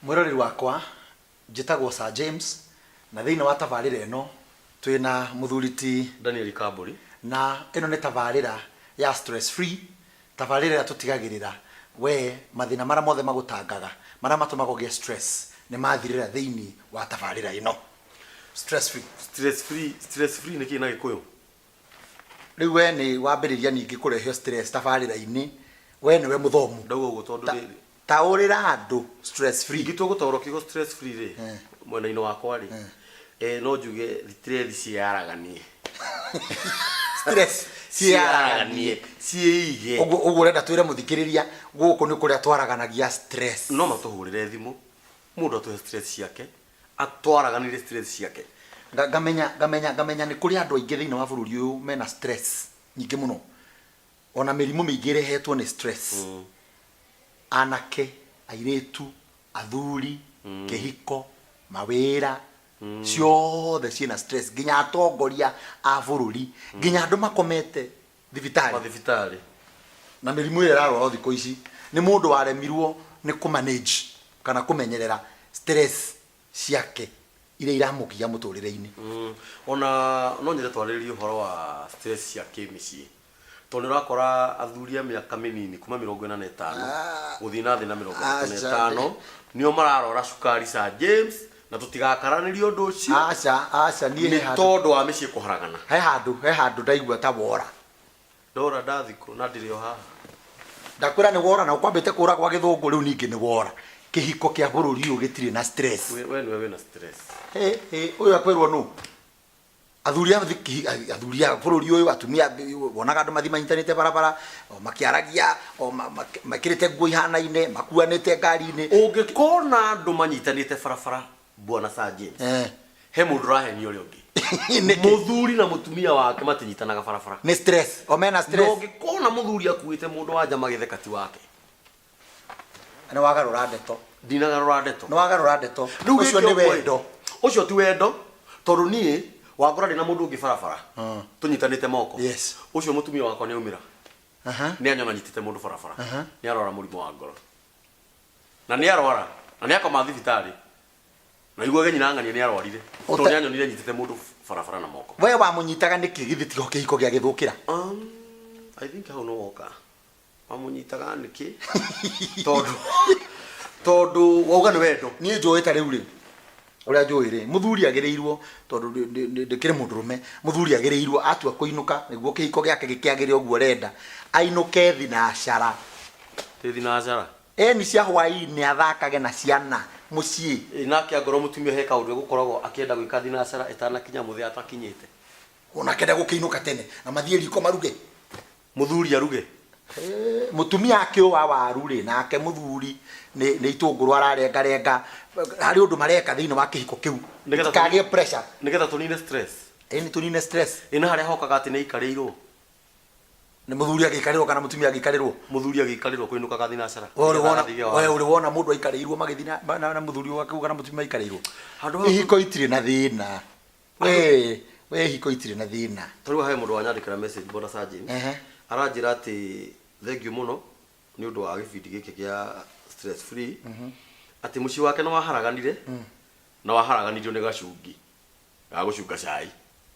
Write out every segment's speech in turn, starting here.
Mwĩroreri wakwa, njĩtagwo Sir James, na thĩinĩ wa tabarĩra ĩno twĩna mũthuri ti Daniel Kambũri. Na ĩno nĩ tabarĩra ya Stress Free, tabarĩra ĩrĩa tũtigagĩrĩra we mathĩna marĩa mothe magũtangaga, marĩa matũmaga ũgĩe stress nĩ mathirĩra thĩinĩ wa tabarĩra ĩno. Stress Free. Stress Free, Stress Free nĩ kĩĩ na Gĩkũyũ? Rĩu we nĩ wambĩrĩria ningĩ kũrehe stress tabarĩra-inĩ, we nĩwe mũthomu. Ndauga ũguo tondũ rĩrĩ. Taũrĩra andũ stress free. Ingĩtua gũtaũra kiugo stress free rĩ, mwena-inĩ wakwa rĩ, no njuge stress ciĩyaraganie. Stress ciĩyaraganie. Ciĩige. Ũguo ũguo ũrenda twĩre mũthikĩrĩria gũkũ nĩ kũrĩa twaraganagia stress. No matũhũrĩre thimũ, mũndũ atũhe stress ciake, atwaraganĩrie stress ciake. Ngamenya ngamenya ngamenya nĩ kũrĩ andũ aingĩ thĩinĩ wa bũrũri ũyũ mena stress nyingĩ mũno. Ona mĩrimũ mĩingĩ ĩrehetwo nĩ stress. Anake, airĩtu, athuri, kĩhiko, mawĩra, ciothe ciĩna stress. Nginya atongoria a bũrũri, nginya andũ makomete thibitarĩ. Mathibitarĩ. Na mĩrimũ ĩrĩa ĩrarwarwo thikũ ici nĩ mũndũ waremirwo nĩ kũ manage kana kũmenyerera stress ciake iria iramũgia mũtũrĩre-inĩ. Ona no nyende twarĩrĩrie ũhoro wa stress cia kĩmĩciĩ. Tondũ nĩ ũrakora athuri a mĩaka mĩnini kuma 45 gũthiĩ na thĩ na 35 nĩo mararwara cukari Sir James na tũtigakaranĩrie ũndũ ũcio. Aca, aca, niĩ he Nĩ handũ. tondũ wa mĩciĩ kũharagana. He handũ, he handũ ndaigua ta wora. Ndora ndathikũ na ndirĩ o haha. Ndakwĩra nĩ wora na ũkwambĩte kũra gwa gĩthũngũ rĩu ningĩ nĩ wora. Kĩhiko kĩa bũrũri ũyũ gĩtirĩ na stress. We nĩwe wĩna stress. Hĩ, hĩ, ũyũ akwĩrwo nũ? Athuri a athuri a bũrũri ũyũ, atumia, wonaga andũ mathiĩ manyitanĩte barabara, o makĩaragia, o mekĩrĩte nguo ihanaine, makuanĩte ngari-inĩ. Ũngĩkona andũ manyitanĩte barabara Bwana Sir James, he mũndũ ũrahenia ũrĩa ũngĩ. Nĩkĩ? Mũthuri na mũtumia wake matinyitanaga barabara. Nĩ stress, o mena Na stress. ũngĩkona mũthuri akuĩte mũndũ wa nja magĩtheka ti wake. Nĩ wagarũra ndeto. Ndinagarũra ndeto. Nĩ wagarũra ndeto. Rĩu Ũcio gĩkĩ nĩ ũguo ĩ, wendo. Ũcio ti wendo tondũ niĩ wangora ndĩ na mũndũ ũngĩ barabara tũnyitanĩte moko. Yes. Ũcio mũtumia wakwa nĩ aumĩra. Nĩ anyona nyitĩte mũndũ barabara. Nĩ arwara mũrimũ wa ngoro. Na nĩ arwara na nĩ akoma thibitarĩ. Na iguage nyina ng'ania nĩ arwarire. Tondũ nĩ anyonire nyitĩte mũndũ barabara na moko. We wamũnyitaga nĩkĩ githĩ tiho kĩhiko gĩagĩthũkĩra? I think hau no woka. Wamũnyitaga nĩkĩ? Tondũ tondũ wauga nĩ wendo. Niĩ njũĩ ta rĩu rĩ, ũrĩa njũĩ rĩ, mũthuri agĩrĩirwo tondũ ndĩkĩrĩ mũndũrũme, mũthuri agĩrĩirwo atua kũinũka nĩguo kĩhiko gĩake gĩkĩagĩre ũguo ũrenda, ainũke thinacara. Ti thinacara? Ĩni cia hwaĩ-inĩ athakage na ciana mũciĩ. Ĩ nake angorwo mũtumia he kaũndũ egũkoragwo akĩenda gwĩka thinacara ĩtanakinya mũthee atakinyĩte? Onake ndegũkĩinũka tene na mathiĩ riko maruge? Mũthuri aruge. Mũtumia akĩũa waru rĩ, nake mũthuri nĩ nĩ itũngũrũ ararengarenga. Harĩ ũndũ mareka thĩinĩ wa kĩhiko kĩu. Nĩgetha Gĩtikagĩe pressure. Nĩgetha tũnine stress. Ĩni tũnine stress. Ĩ na harĩa hokaga atĩ nĩ aikarĩirwo. Nĩ mũthuri agĩikarĩrwo kana mũtumia agĩikarĩrwo? Mũthuri agĩikarĩrwo kũinũkaga thinacara. We ũrĩ wona we ũrĩ wona mũndũ aikarĩirwo magĩthiĩ na na na mũthuri wake kana mũtumia aikarĩirwo? Handũ hau Ihiko itirĩ na thĩna. We we ihiko itirĩ na thĩna. Ta rĩu he mũndũ wanyandĩkĩra message Bwana Sir James. Aranjĩra atĩ thengiũ mũno nĩ ũndũ wa gĩbindi gĩkĩ gĩa stress free. Atĩ mũciĩ wake nĩ waharaganire na waharaganirio nĩ gacungi ga gũcunga cai.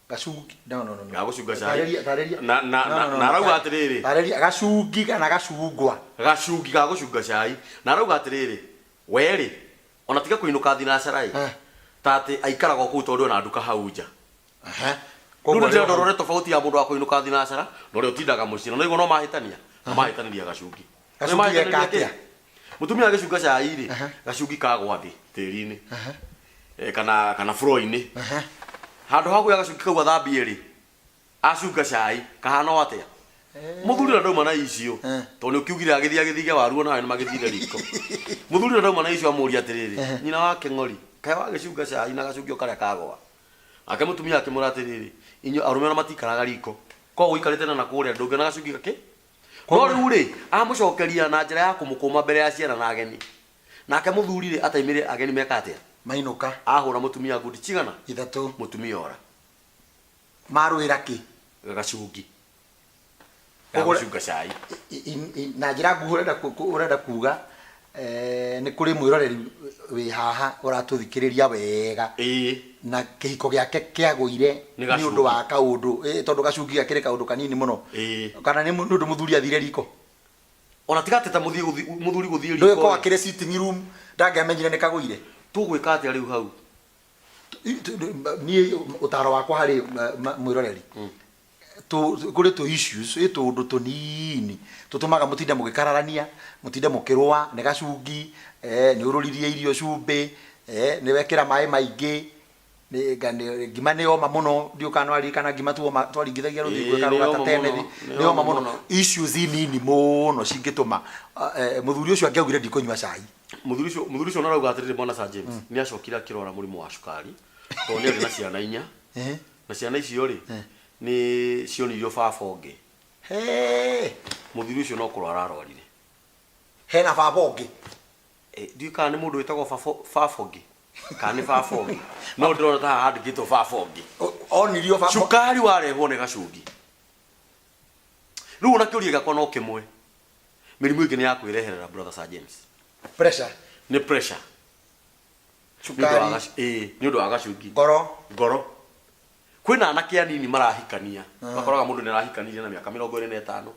Gacungi no no no no. Ga gũcunga cai. Tarĩria tarĩria. Na na No, no, no, na arauga no. atĩrĩrĩ. Tarĩria gacungi kana gacungwa. Gacungi ga gũcunga cai. Na arauga atĩrĩrĩ, we rĩ, Ona tiga kũinũka thinacara-ĩ, ta atĩ aikaraga o kũu tondũ ena nduka hau nja. Rĩu nĩ ndĩrenda ũrore tofauti ya mũndũ wa kũinũka thinacara na ũrĩa ũtindaga mũciĩ. Na nĩwaigua no mahĩtania? Na mahĩtanĩria gacungi. Gacungi geka Nĩ mahĩtanĩria kĩ? atĩa? Mũtumia agĩcunga cai-rĩ, gacungi kagwa thĩ tĩri-inĩ kana floor-inĩ. Handũ ha kuoya gacungi kau athambie-rĩ, Acunga cai, kahana o atĩa? Mũthuri na ndauma na icio, tondũ nĩ ũkiugire agĩthiĩ agĩthige waru onawe nĩ magĩthire riko. Mũthuri na ndauma na icio amũria atĩrĩrĩ, nyina wa kĩng'ori, kaĩ wagĩcunga cai na gacungi o karĩa kagwa? Nake mũtumia akĩmwĩra atĩrĩrĩ, inyuĩ arũme ona matikaraga riko, korwo ũikarĩte na nakũrĩa ndũngĩona gacungi gakĩ? No rĩu rĩ, amũcokeria na njĩra ya kũmũkũma mbere ya ciana na ageni. Nake mũthuri rĩ, ataimire ageni meka atĩa? Mainũka. Ahũra mũtumia ngundi cigana? Ithatũ. Mũtumia ora. Marũĩra kĩ? Gacungi. Ga gũcunga cai. Na njĩra nguhĩ ũrenda ũrenda kuga nĩ kũrĩ mwĩroreri Wĩ haha ũratũthikĩrĩria wega. Na kĩhiko gĩake kĩagũire Nĩ nĩ gacungi. ũndũ wa kaũndũ, tondũ gacungi gakĩrĩ kaũndũ kanini mũno. Kana nĩ nĩ ũndũ mũthuri athire riko. Ona tiga atĩ ta mũthiĩ mũthuri gũthiĩ Ndũĩ riko ko rĩ. akĩrĩ sitting room ndangĩamenyire nĩ kagũire. Tũgwĩka atĩa rĩu hau? Niĩ ũtaro wakwa harĩ mwĩroreri, kũrĩ tũ issues, ĩ tũũndũ tũnini tũtũmaga mũtinde mũgĩkararania, mũtinde mũkĩrũa, nĩ gacungi, nĩ ũrũririe irio cumbĩ, nĩ wekĩra maĩ maingĩ, ngima nĩ yoma mũno, ndiũĩ kana nĩ waririkana ngima tuoma twaringithagia rũthingo Ĩĩ, nĩ ĩkarũga ta yoma mũno, tenethi, nĩ nĩ yoma yoma mũno. mũno. Issues nini mũno cingĩtũma mũthuri ũcio angĩaugire ndikũnyua cai. Mũthuri ũcio narauga atĩrĩrĩ, mwana Sir James nĩ acokire akĩrwara mũrimũ wa cukari tondũ nĩ arĩ na ciana inya, na ciana icio rĩ, nĩ cionirio baba ũngĩ. Hey! Mũthuri ũcio no kũrwara arwarire. Hena baba ũngĩ? Ndiũĩ kana nĩ mũndũ wĩtagwo baba ũngĩ kana nĩ baba ũngĩ, no ndĩrona ta haha handĩkĩtwo baba ũngĩ. Onirio baba. Cukari warehwo nĩ gacungi. Rĩu ona kĩũria gĩakwa no kĩmwe, mĩrimũ ĩngĩ nĩ ya kwĩreherera, brother Sir James? Pressure. Nĩ pressure. Nĩ ũndũ wa Cukari. Ĩĩ, nĩ ũndũ wa gacungi. Ngoro. Ngoro. Kwĩna anake anini marahikania, makoraga mũndũ nĩ arahikanirie na mĩaka 25,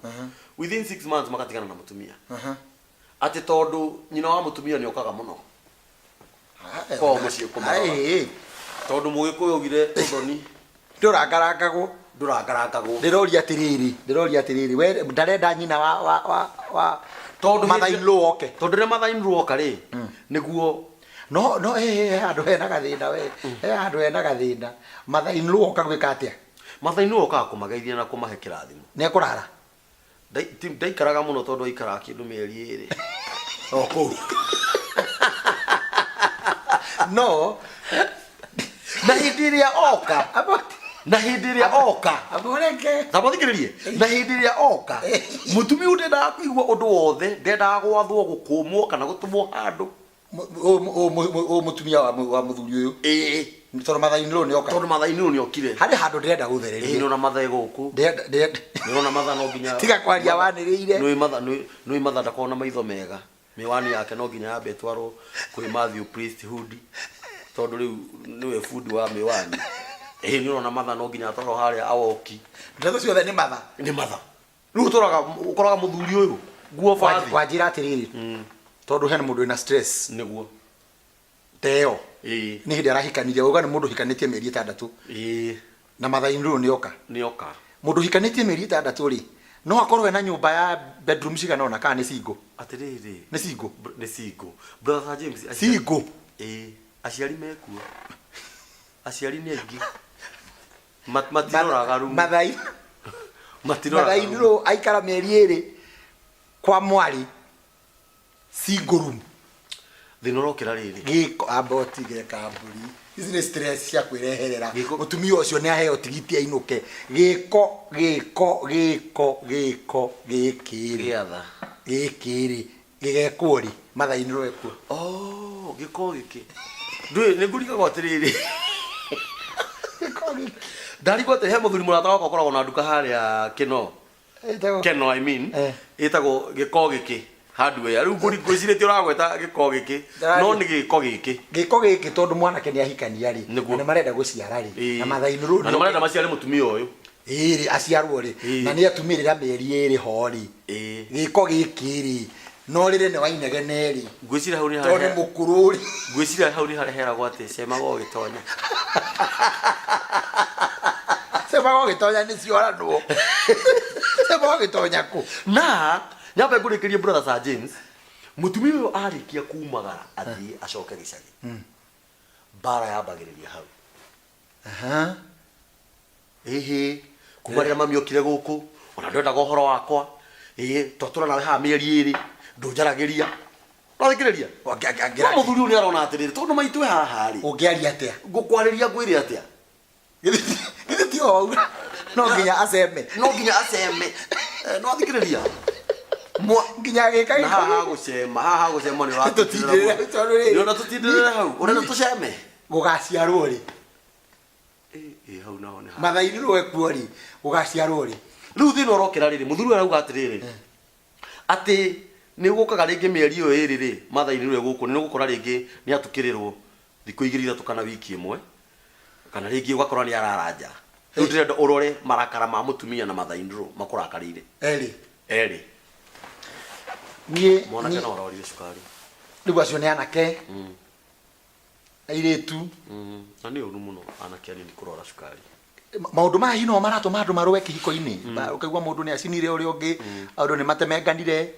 within 6 months magatigana na mũtumia, atĩ tondũ nyina wa mũtumia nĩ okaga mũno kwao mũciĩ kũmarora. Tondũ mũgĩkũyũ augire ũthoni Ndũrangarangagwo. Ndũrangarangagwo. Ndĩroria atĩrĩrĩ, we ndarenda nyina wa Tondũ mother-in-law oke? Tondũ rĩrĩa mother-in-law oka rĩ, nĩguo No he handũ hena gathĩna, we, he handũ hena gathĩna. Mother-in-law oka gwĩka atĩa? Mother-in-law okaga kũmageithia na kũmahe kĩrathimo. Nĩ ekũrara? Ndaikaraga mũno tondũ aikaraga kĩndũ mĩeri 2 o kũu. No Na hĩndĩ ĩrĩa oka, na hĩndĩ ĩrĩa oka, Aboreke. Tamba thikĩrĩrie, na hĩndĩ ĩrĩa oka, mũtumia ũyũ ndendaga kũigua ũndũ wothe, ndendaga gwathwo, gũkũmwo kana gũtũmwo handũ. Ũyũ mũtumia wa mũthuri ũyũ? Ĩĩ. Tondũ mother-in-law nĩ oka. Tondũ mother-in-law nĩ okire. Harĩ handũ ndĩrenda gũthereria. Nĩ ona mother gũkũ. Ndĩrenda Nĩ ũrona mother no nginya Tiga kwaria wanĩrĩire. Nĩ mother, nĩ mother ndakoragwo na maitho mega. Mĩwani yake no nginya yambe ĩtwarwo kwĩ Matthew Priesthood, tondũ rĩu nĩwe bundi wa mĩwani. Ĩĩ, nĩ ũrona mother no nginya atwarwo harĩa awoki. Ndeto ciothe nĩ mother. Nĩ mother. Rĩu ũtũraga ũkoraga mũthuri ũyũ nguo bathi. Wanjĩra atĩrĩrĩ, tondũ hena mũndũ wĩna stress ta ĩyo, nĩ hĩndĩ arahikanirie, uga nĩ mũndũ ũhikanĩtie mĩeri 6, na mother-in-law nĩ oka. Nĩ oka. Mũndũ ũhikanĩtie mĩeri 6 rĩ, no akorwo ena nyũmba ya bedroom cigana ũna, kana nĩ single? Atĩrĩrĩ. Nĩ single. Nĩ single, brother Sir James. Single. Ĩĩ, aciari mekuo, aciari nĩ aingĩ. Matiroraga rumu. Mathai Matiroraga rumu. Mother-in-law aikara mĩeri 2 kwa mwarĩ single room. Thĩna ũrokĩra rĩrĩ. Gĩko, amba ũtige kamburi ici, nĩ stress cia kwĩreherera. Gĩko. Mũtumia ũcio nĩ aheo tigiti ainũke. Gĩko, gĩko, gĩko, gĩko gĩkĩ rĩ, Gĩatha. Gĩkĩ rĩ, gĩgekwo rĩ mother-in-law ekuo? Oh, gĩko gĩkĩ ndũĩ nĩ ngũrigagwo atĩrĩrĩ. Gĩko gĩkĩ. Ndarigwo atĩ he mũthuri mũrata wakwa ũkoragwo na nduka harĩa Kĩno. Ĩtagwo- Keno, I mean. Eh. Ĩtagwo gĩko gĩkĩ hardware. Rĩu ngwĩcirĩtie ũragweta gĩko gĩkĩ, no nĩ gĩko gĩkĩ. Gĩko gĩkĩ, tondũ mwanake nĩ ahikania rĩ, Nĩguo. na nĩ marenda gũciara rĩ, na mother-in-law Na nĩ marenda maciare mũtumia ũyũ. Ĩrĩ aciarwo rĩ, na nĩ atumĩrĩra mĩeri 2 ho rĩ, gĩko gĩkĩ rĩ, no rĩrĩ nĩ wainegene rĩ, Ngwĩciria hau nĩ tondũ nĩ harĩa mũkũrũ rĩ. Ngwĩciria hau nĩ harĩa heragwo atĩ cemaga ũgĩtonya. Cemaga ũgĩtonya nĩ cioranwo. Cemaga ũgĩtonya kũ? Na nyambe ngũrĩkĩrie, brother Sir James, mũtumia ũyũ arĩkia kumagara athiĩ acoke gĩcagi, mbara yambagĩrĩria hau. Ĩhĩ, kuma rĩrĩa mami okire gũkũ, ona ndwendaga ũhoro wakwa. Ĩĩ, twatũra nawe haha mĩeri 2, ndũnjaragĩria. Ũrathikĩrĩria? No mũthuri ũyũ nĩ arona atĩrĩrĩ, tondũ maitũ e haha rĩ, Ũngĩaria atĩa? Ngũkwarĩria ngwĩre atĩa? Githĩ ti o wauga no nginya aceme? No nginya aceme. No athikĩrĩria. Nginya agĩka Na haha hagũcema, haha hagũcema nĩ ũratindĩrĩra Tũtindĩrĩre, mũno. tondũ rĩrĩ- Nĩ ũrona tũtindĩrĩre hau, ũrenda tũceme? Gũgaciarwo rĩ? Ĩ, hau naho nĩ ha. Mother-in-law ekuo rĩ, gũgaciarwo rĩ? Rĩu thĩna ũrokĩra rĩrĩ, mũthuri ũyũ arauga atĩrĩrĩ, atĩ Nĩ gũkaga rĩngĩ mĩeri ĩyo ĩrĩ rĩ, mother in law gũkũ nĩ ũgũkora rĩngĩ nĩ atukĩrĩrwo thikũ igĩrĩ ithatũ kana wiki ĩmwe, kana rĩngĩ ũgakora nĩ arara nja. Rĩu ndĩrenda ũrore marakara ma mũtumia na mother in law makũrakarĩire. Erĩ. Erĩ. Niĩ Mwanake niĩ no arorire cukari. Rĩu acio nĩ anake. Airĩtu. Na nĩ ũru mũno anake anini kũrwara cukari. Maũndũ maya hihi no maratũma andũ marũe kĩhiko-inĩ? Ũkaigua mũndũ nĩ acinire ũrĩa ũngĩ, andũ nĩ matemenganire.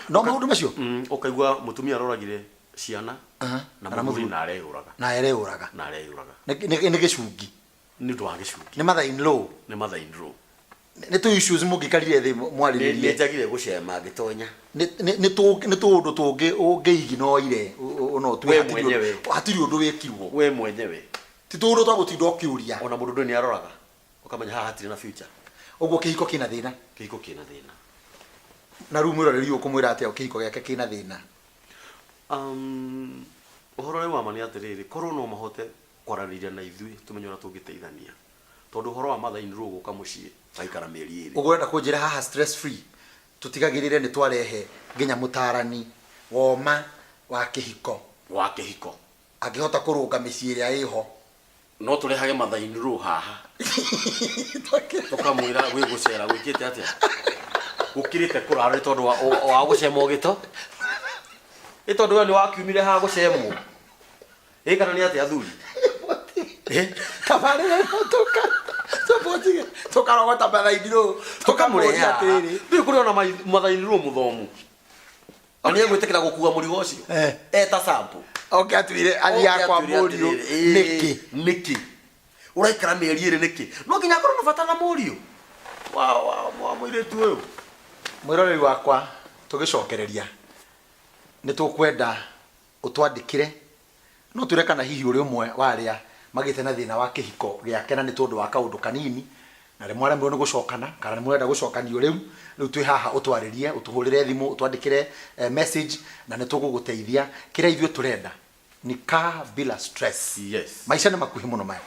No maũndũ macio? Ũkaigua mũtumia aroragire ciana na Na mũthuri mũthuri. na areyũraga. Na areyũraga. Na areyũraga. Nĩ gĩcungi. Nĩ ũndũ wa gĩcungi. Nĩ mother in law. Nĩ mother in law. Nĩ tũ issues mũngĩikarire thĩ mwarĩrĩrie. Nĩ njagire gũcema ngĩtonya. Nĩ tũũndũ tũngĩ ũngĩiginoire no ũtue We mwenyewe. hatirĩ ũndũ wĩkirwo. We mwenyewe. Ti tũũndũ twa gũtinda ũkĩũria. Ona mũndũ ndũĩ nĩ aroraga ũkamenya haha hatirĩ na future. Ũguo kĩhiko kĩna thĩna. Kĩhiko kĩna thĩna. Na rĩu mwĩroreri ũyũ ũkũmwĩra atĩa kĩhiko gĩake kĩna thĩna? Ũhoro ũrĩa wa ma nĩ atĩrĩrĩ, korwo no mahote kwaranĩria na ithuĩ tũmenye ũrĩa tũngĩteithania. Tondũ ũhoro wa mother in law gũka mũciĩ agaikara mĩeri ĩrĩ. Ũguo ũrenda kũnjĩra haha stress free tũtigagĩrĩre nĩ twarehe nginya mũtarani woma wa kĩhiko. Wa kĩhiko. Angĩhota kũrũnga mĩciĩ ĩrĩa ĩho. No tũrehage mother in law haha. Tũkamwĩra gwĩ gũcera gwĩkĩte atĩa. Gũkirĩte kũrara nĩ tondũ wa gũcemwo gĩto. Nĩ tondũ we nĩ wakiumire haha gũcemwo. Ĩ kana nĩ atĩa athuri? Tabarĩra ĩno tũka tũkarogota mother in law Tũkamũrehe tũkamũria haha. atĩrĩrĩ. Rĩu kũrĩ ona mother in law mũthomu. Na nĩ egwĩtĩkĩra gũkua mũrigo ũcio. Eta sample. Oke atwĩre athiaga kwa mũriũ nĩkĩ? Nĩkĩ? Ũraikara mĩeri ĩrĩ nĩkĩ? No nginya akorwo na bata na mũriũ wa mũirĩtu ũyũ. Mwĩroreri wakwa tũgĩcokereria nĩ tũkwenda ũtwandĩkĩre No twĩre kana hihi ũrĩ ũmwe wa arĩa magĩte na thĩna wa kĩhiko gĩake na nĩ tondũ wa kaũndũ kanini, na nĩ mwaremirwo nĩ gũcokana, kana nĩ mũrenda gũcokanio rĩu. Rĩu twĩ haha ũtwarĩrie, ũtũhũrĩre thimũ, ũtwandĩkĩre message na nĩ tũgũgũteithia. Kĩrĩa ithuĩ tũrenda ni kaa bila stress. Yes. Maica nĩ makuhĩ mũno maya.